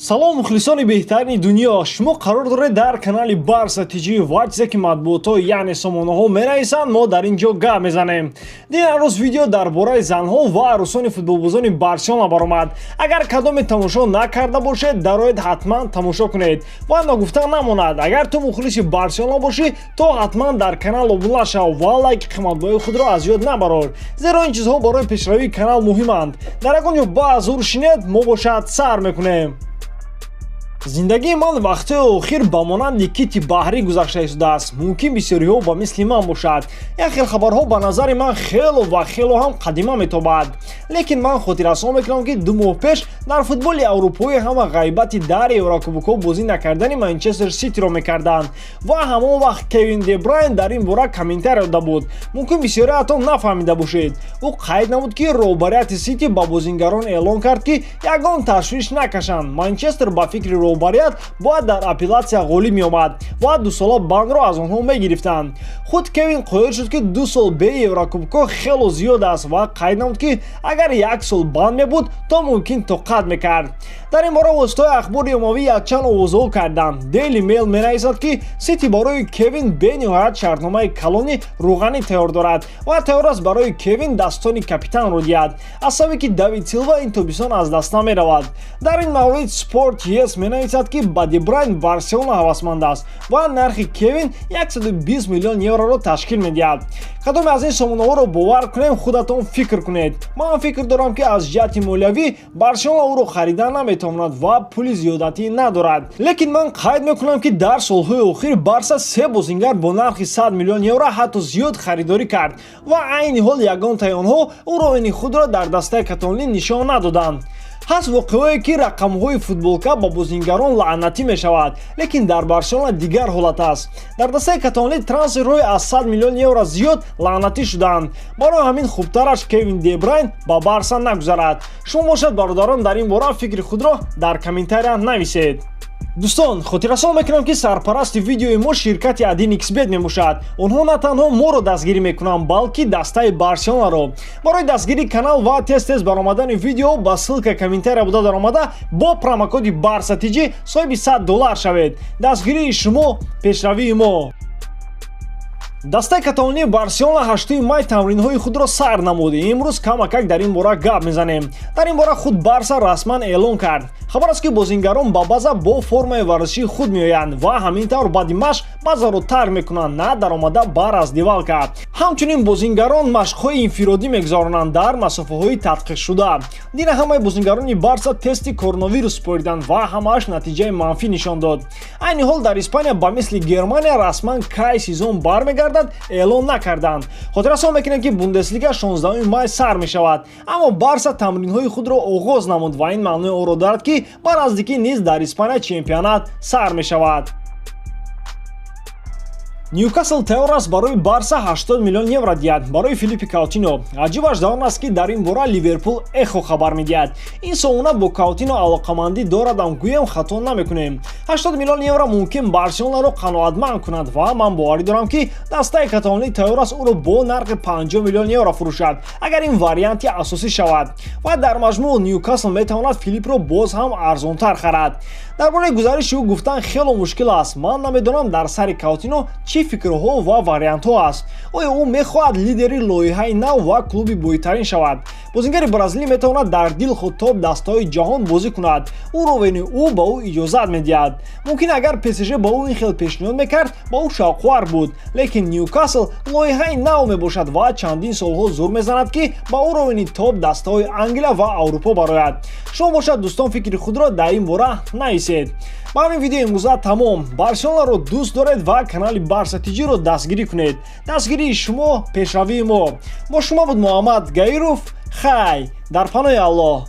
Салом, мухлисони беҳтарини дунё! Шумо қарор доред дар канали Барса ТЖ ва чизе ки матбуотҳо, яъне сомонаҳо менависанд, мо дар ин ҷо гап мезанем. Дирӯз видео дар бораи занҳо ва арӯсони футболбозони Барселона баромад. Агар кадоме тамошо накарда бошед, дароед, ҳатман тамошо кунед. Ва ногуфта намонад, агар ту мухлиси Барселона бошӣ, то ҳатман дар канал обуна шав ва лайки қиматбои худро аз ёд набарор, зеро ин чизҳо барои пешравии канал муҳиманд. Дар ягон ҷо баъзур шинед, мо бошад сар мекунем. Зиндагии ман вақтҳои охир ба монанди кити баҳрӣ гузашта истодааст. Мумкин, бисёриҳо ба мисли ман бошад. Як хел хабарҳо ба назари ман хело ва хело ҳам қадима метобад, лекин ман хотиррасон мекунам, ки 2 моҳ пеш дар футболи аврупоӣ ҳама ғайбати дар Еврокубокҳо бозӣ накардани Манчестер Ситиро мекарданд ва ҳамон вақт Кевин Дебрайн дар ин бора комментария дода буд. Мумкин, бисёриатон нафаҳмида бошед. Ӯ қайд намуд, ки роҳбарияти Сити ба бозингарон эълон кард, ки ягон ташвиш накашанд. Манчестер ба фикри роҳбарият бояд дар апеллятсия ғолиб меомад ва дусола бандро аз онҳо мегирифтанд. Худ Кевин қоил шуд, ки 2 сол бе Еврокубокҳо хело зиёд аст ва қайд намуд, ки агар як сол банд мебуд, то мумкин тоқат мекард. Дар ин бора воситаҳои ахбори оммавӣ якчанд овозҳо карданд. Дейли Мейл менависад, ки Сити барои Кевин бениҳоят шартномаи калони рӯғанӣ тайёр дорад ва тайёр аст барои Кевин дастони капитанро диҳад, аз сабаби ки Давид Силва ин тобистон аз даста меравад. Дар ин маврид Спорт Ес менависад, ки ба Дебрайн Барселона ҳавасманд аст ва нархи Кевин 120 миллион евроро ташкил медиҳад. Кадоме аз ин сомонаҳоро бовар кунем, худатон фикр кунед. Ман фикр дорам, ки аз ҷиҳати молиявӣ Барселона ӯро харида наметавонад ва пули зиёдатӣ надорад. Лекин ман қайд мекунам, ки дар солҳои охир Барса се бозингар бо нархи 100 миллион евро, ҳатто зиёд харидорӣ кард ва айни ҳол ягонтаи онҳо уровени худро дар дастаи каталонӣ нишон надоданд. Ҳаст воқеаҳое, ки рақамҳои футболка ба бозингарон лаънатӣ мешавад, лекин дар Барселона дигар ҳолат аст. Дар дастаи каталонӣ трансферҳои аз 100 миллион евро зиёд лаънатӣ шудаанд. Барои ҳамин хубтараш Кевин Дебрайн ба Барса нагузарад. Шумо бошад, бародарон, дар ин бора фикри худро дар комментария нависед. Дӯстон, хотиррасон мекунам, ки сарпарасти видеои мо ширкати 1xBet мебошад. Онҳо на танҳо моро дастгирӣ мекунанд, балки дастаи Барселонаро. Барои дастгирии канал ва тез тез баромадани видео ба ссылка комментария буда даромада, бо промокоди Барса ТЖ соҳиби 100 доллар шавед. Дастгирии шумо — пешравии мо. Дастаи каталонии Барселона 8 май тамринҳои худро сар намуд. Имрӯз камакак дар ин бора гап мезанем. Дар ин бора худ Барса расман эълон кард. Хабар аст, ки бозингарон ба база бо формаи варзишии худ меоянд ва ҳамин тавр баъди машқ базаро тарк мекунанд, на даромада ба раздевалка. Ҳамчунин бозингарон машқҳои инфиродӣ мегузаронанд дар масофаҳои тадқиқшуда. Дина ҳамаи бозингарони Барса тести коронавирус супориданд ва ҳамааш натиҷаи манфӣ нишон дод. Айни ҳол дар Испания ба мисли Германия расман кай сезон бармегардад, эълон накарданд. Хотиррасон мекунем, ки Бундеслига 16 май сар мешавад, аммо Барса тамринҳои худро оғоз намуд ва ин маънои онро дорад, ки ба наздикӣ низ дар Испания чемпионат сар мешавад. Ньюкасл тайёр аст барои Барса 80 миллион евро диҳад барои Филиппи Каутино. Аҷибаш дар он аст, ки дар ин бора Ливерпул Эхо хабар медиҳад. Ин сомона бо Каутино алоқамандӣ дорадам гӯем, хато намекунем. 80 миллион евро мумкин Барселонаро қаноатманд кунад ва ман боварӣ дорам, ки дастаи каталонӣ тайёр аст ӯро бо нархи 50 миллион евро фурӯшад, агар ин варианти асосӣ шавад. Ва дар маҷмӯъ Ньюкасл метавонад Филиппро боз ҳам арзонтар харад. Дар бораи гузариши ӯ гуфтан хело мушкил аст. Ман намедонам, дар сари Каутино чӣ фикрҳо ва вариантҳо аст. Оё ӯ мехоҳад лидери лоиҳаи нав ва клуби бойтарин шавад? Бозингари бразилӣ метавонад дар дилхоҳ топ дастаҳои ҷаҳон бозӣ кунад. Уровени ӯ ба ӯ иҷозат медиҳад. Мумкин, агар ПСЖ ба ӯ ин хел пешниҳод мекард, ба ӯ шавқовар буд, лекин Ньюкасл лоиҳаи нав мебошад ва чандин солҳо зур мезанад, ки ба уровени топ дастаҳои Англия ва Аврупо барояд. Шумо бошад, дӯстон, фикри худро дар ин бора нависед. Ба ҳамин видео имрӯза тамом. Барселонаро дӯст доред ва канали Барса ТЖро дастгирӣ кунед. Дастгирии шумо — пешравии мо. Бо шумо буд Муҳаммад Гаиров. Хай, дар паноҳи Аллоҳ.